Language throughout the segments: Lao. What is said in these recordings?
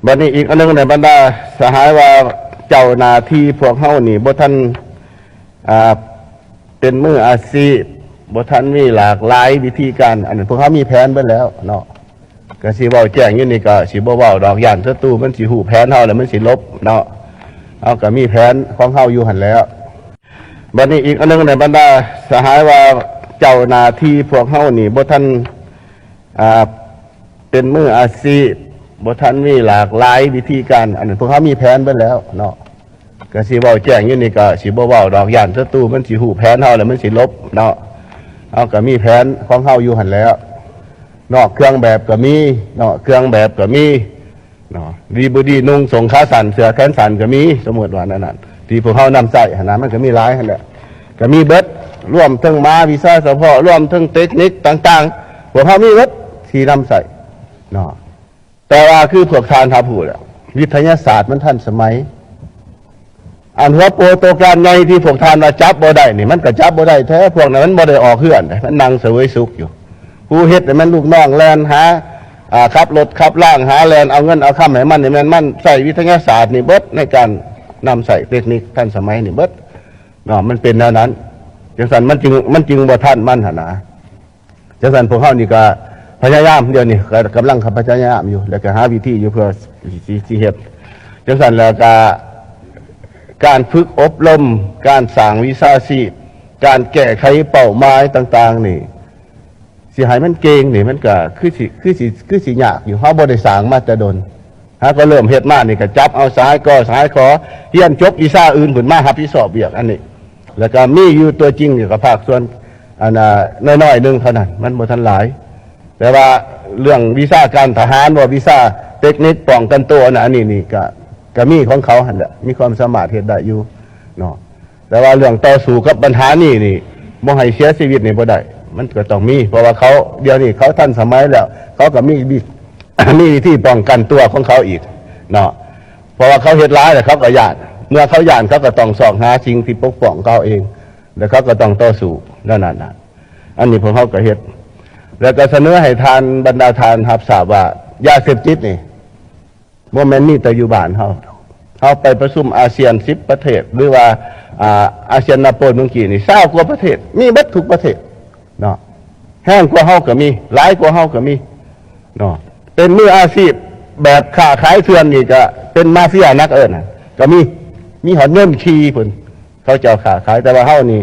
ບັດນີ້ອີກອັນໜຶ່ງ ໃນບັນດາສະຫາຍວ່າເຈົ້າໜ້າທີ່ພວກເຮົານີ້ບໍ່ທັນ ອ່າ ເປັນມືອາຊີບ ບໍ່ທັນມີຫຼາກຫຼາຍວິທີການ ອັນນັ້ນພວກເຮົາມີແຜນເບິດແລ້ວເນາະ. ກະຊິເວົ້າແຈ້ງຢູ່ນີ້ ກະຊິບໍ່ເວົ້າດອກ ຢ້ານສັດຕູມັນຊິຮູ້ແຜນເຮົາ ແລ້ວມັນຊິຫຼົບເນາະ. ເຮົາກະມີແຜນຂອງເຮົາຢູ່ຫັ້ນແລ້ວ. ບັດນີ້ອີກອັນໜຶ່ງ ໃນບັນດາສະຫາຍວ່າເຈົ້າໜ້າທີ່ພວກເຮົານີ້ບໍ່ທັນ ອ່າ ເປັນມືອາຊີບ ບໍ່ທັນມີຫຼາກຫຼາຍວິທີການ ອັນນັ້ນພວກເຮົາມີແຜນເບິດແລ້ວເນາະ. ກະຊິເວົ້າແຈ້ງຢູ່ນີ້ ກະຊິບໍ່ເວົ້າດອກ ຢ້ານສັດຕູມັນຊິຮູ້ແຜນເຮົາ ແລ້ວມັນຊິຫຼົບເນາະ. ເຮົາກະມີແຜນຂອງເຮົາຢູ່ຫັ້ນແລ້ວ. ນອກເຄື່ອງແບບກະມີເນາະ ເຄື່ອງແບບກະມີເນາະ. ດີບໍ່ດີນຸ່ງສົ້ງຂາສັ້ນ ເສື້ອແຂນສັ້ນກະມີ. ສົມມຸດວ່າແນວນັ້ນ ທີ່ພວກເຮົານຳໃຊ້ຫັ້ນນະ ມັນກະມີຫຼາຍຫັ້ນແຫຼະ ກະມີເບິດ ລວມເຖິງມາວິຊາສະເພາະ ລວມເຖິງເຕັກນິກຕ່າງໆ ພວກເຮົາມີເບິດທີ່ນຳໃຊ້ເນາະ. ແຕ່ວ່າຄືພວກທ່ານຮັບຮູ້ແລ້ວ ວິທະຍາສາດມັນທັນສະໄໝ. ອັນຫົວໂປໂຕການໃຫຍ່ທີ່ພວກທ່ານວ່າຈັບບໍ່ໄດ້ນີ້ ມັນກະຈັບບໍ່ໄດ້ແທ້. ພວກນັ້ນມັນບໍ່ໄດ້ອອກເຮືອນເດ້ ມັນນັ່ງສະເຫວີຍສຸກຢູ່. ຜູ້ເຮັດນີ້ແມ່ນລູກນ້ອງແລ່ນຫາ ອ່າ ຂັບລົດຂັບລາງ ຫາແລ່ນເອົາເງິນເອົາຄຳໃຫ້ມັນນີ້ ແມ່ນມັນໃຊ້ວິທະຍາສາດນີ້ເບິດ ໃນການນຳໃຊ້ເຕັກນິກທັນສະໄໝນີ້ເບິດເນາະ. ມັນເປັນແນວນັ້ນ. ຈັ່ງຊັ້ນມັນຈຶ່ງ ມັນຈຶ່ງບໍ່ທັນມັນຫັ້ນນະ. ຈັ່ງຊັ້ນພວກເຮົານີ້ກະພະຍາຍາມ ດຽວນີ້ກະກຳລັງພະຍາຍາມຢູ່ ແລ້ວກະຫາວິທີຢູ່ເພື່ອຊິ ຊິເຮັດ. ຈັ່ງຊັ້ນແລ້ວກະການຝຶກອົບຮົມ ການສ້າງວິຊາຊີບ ການແກ້ໄຂເປົ້າໝາຍຕ່າງໆນີ້ ຊິໃຫ້ມັນເກັ່ງນີ້ ມັນກະຄືຊິ ຄືຊິ ຄືຊິຍາກຢູ່. ເຮົາບໍ່ໄດ້ສ້າງມາແຕ່ດົນ. ຫາກໍເລີ່ມເຮັດມານີ້ ກໍຈັບເອົາສະຫາຍກໍສະຫາຍຂໍ ຮຽນຈົບວິຊາອື່ນພຸ້ນ ມາຮັບຜິດຊອບວຽກອັນນີ້. ແລ້ວກໍມີຢູ່ຕົວຈິງນີ້ ກໍພາກສ່ວນ ອັນ ນ້ອຍໆໜຶ່ງເທົ່ານັ້ນ ມັນບໍ່ທັນຫຼາຍ. ແຕ່ວ່າເລື່ອງວິຊາການທະຫານ ບໍ່ ວິຊາເຕັກນິກປ້ອງກັນໂຕ ອັນນັ້ນອັນນີ້ນີ້ ກໍ ກໍມີຂອງເຂົາຫັ້ນແຫຼະ ມີຄວາມສາມາດເຮັດໄດ້ຢູ່ເນາະ. ແຕ່ວ່າເລື່ອງຕໍ່ສູ້ກັບບັນຫານີ້ນີ້ ບໍ່ໃຫ້ເສຍຊີວິດນີ້ບໍ່ໄດ້ ມັນກໍຕ້ອງມີ ເພາະວ່າເຂົາ ດຽວນີ້ເຂົາທັນສະໄໝແລ້ວ ເຂົາກໍມີວິ ມີວິທີປ້ອງກັນຕົວຂອງເຂົາອີກເນາະ. ເພາະວ່າເຂົາເຮັດຫຼາຍແລ້ວ ເຂົາກໍຢ້ານ ເມື່ອເຂົາຢ້ານ ເຂົາກໍຕ້ອງຊອກຫາສິ່ງທີ່ປົກປ້ອງເຂົາເອງ ແລ້ວເຂົາກໍຕ້ອງຕໍ່ສູ້ແນວນັ້ນນະ. ອັນນີ້ພວກເຮົາກໍເຮັດ ແລ້ວກໍສະເໜີໃຫ້ທ່ານ ບັນດາທ່ານຮັບຊາບວ່າ ຢາເສບຕິດນີ້ ບໍ່ແມ່ນມີແຕ່ຢູ່ບ້ານເຮົາ. ເຮົາໄປປະຊຸມອາຊຽນສິບປະເທດ ຫຼືວ່າ ອາ ອາຊຽນນັບໂປນເມື່ອກີ້ນີ້ ຊາວກວ່າປະເທດ ມີເບິດທຸກປະເທດເນາະ. ແຮງກວ່າເຮົາກໍມີ ຫຼາຍກວ່າເຮົາກໍມີເນາະ. ເປັນມືອາຊີບແບບຄ້າຂາຍເຖື່ອນນີ້ ກໍເປັນມາເຟຍ ນັກເອີ້ນນະ ກໍມີ ມີຮອດເງິນຂີ່ພຸ້ນ ເຂົາເຈົ້າຄ້າຂາຍ. ແຕ່ວ່າເຮົານີ້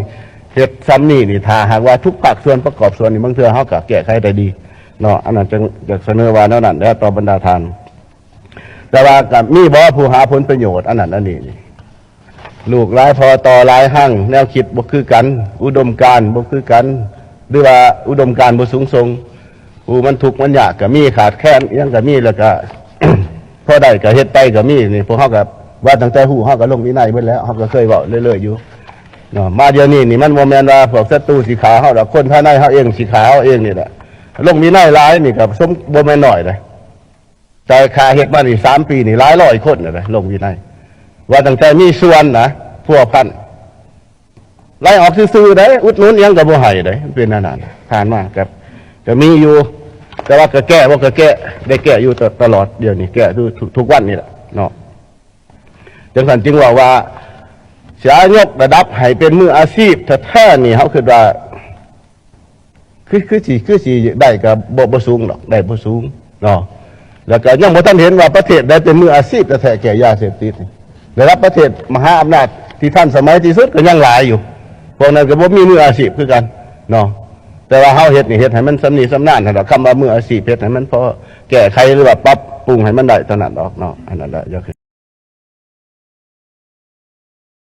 ເຮັດຊ່ຳນີ້ນີ້ ຖ້າຫາກວ່າທຸກພາກສ່ວນປະກອບສ່ວນນີ້ ບາງເທື່ອເຮົາກໍແກ້ໄຂໄດ້ດີເນາະ. ອັນນັ້ນຈຶ່ງຢາກສະເໜີວ່າແນວນັ້ນແຫຼະ ຕໍ່ບັນດາທ່ານ. ແຕ່ວ່າກໍມີບໍ່ຜູ້ຫາຜົນປະໂຫຍດອັນນັ້ນອັນນີ້ນີ້ ລູກຫຼາຍພໍ່ຕໍ່ຫຼາຍຮັງ ແນວຄິດບໍ່ຄືກັນ ອຸດົມການບໍ່ຄືກັນ ຫຼືວ່າອຸດົມການບໍ່ສູງສົ່ງ ຜູ້ມັນທຸກມັນຍາກກໍມີ ຂາດແຄນອີ່ຫຍັງກໍມີ ແລ້ວກໍ ພໍໄດ້ກໍເຮັດໄປກໍມີ. ນີ້ພວກເຮົາກໍວ່າຕັ້ງແຕ່ຮູ້ ເຮົາກໍລົງວິໄນເບິດແລ້ວ ເຮົາກໍເຄີຍເວົ້າເລື້ອຍໆຢູ່ເນາະ. ມາດຽວນີ້ນີ້ ມັນບໍ່ແມ່ນວ່າພວກສັດຕູຊິຂ້າເຮົາດອກ ຄົນພາຍໃນເຮົາເອງຊິຂ້າເຮົາເອງນີ້ແຫຼະ. ລົງວິໄນຫຼາຍນີ້ກໍສົມ ບໍ່ແມ່ນໜ້ອຍເດ້. ແຕ່ຂ້າເຮັດມານີ້ສາມປີນີ້ ຫຼາຍຮ້ອຍຄົນແລ້ວເດ້ ລົງວິໄນ ວ່າຕັ້ງແຕ່ມີສ່ວນນະ ພົວພັນ ໄລ່ອອກຊື່ໆເດ້ ອຸດໜູນຫຍັງກໍບໍ່ໃຫ້ເດ້. ມັນເປັນແນວນັ້ນ ຜ່ານມາກໍ ກໍມີຢູ່ ແຕ່ວ່າກໍແກ້ບໍ່ກໍແກ້ ໄດ້ແກ້ຢູ່ຕະ ຕະຫຼອດ. ດຽວນີ້ແກ້ຢູ່ທຸກ ທຸກວັນນີ້ແຫຼະເນາະ. ຈັ່ງຊັ້ນຈຶ່ງເວົ້າວ່າ ເສຍຍົກລະດັບໃຫ້ເປັນມືອາຊີບແທ້ໆນີ້ ເຮົາຄິດວ່າ ຄື ຄືຊິ ຄືຊິໄດ້ກໍບໍ່ ບໍ່ສູງດອກ ໄດ້ບໍ່ສູງເນາະ. ແລ້ວກໍຍັງບໍ່ທັນເຫັນວ່າປະເທດໃດເປັນມືອາຊີບແທ້ໆແກ້ຢາເສບຕິດ. ລະດັບປະເທດມະຫາອຳນາດທີ່ທັນສະໄໝທີ່ສຸດກໍຍັງຫຼາຍຢູ່ ພວກນັ້ນກໍບໍ່ມີມືອາຊີບຄືກັນເນາະ. ແຕ່ວ່າເຮົາເຮັດນີ້ ເຮັດໃຫ້ມັນຊຳນິຊຳນານຫັ້ນດອກ. ຄຳວ່າມືອາຊີບ ເຮັດໃຫ້ມັນພໍແກ້ໄຂ ຫຼືວ່າປັບປຸງໃຫ້ມັນໄດ້ເທົ່ານັ້ນດອກເນາະ. ອັນນັ້ນແຫຼະ ຢ່າ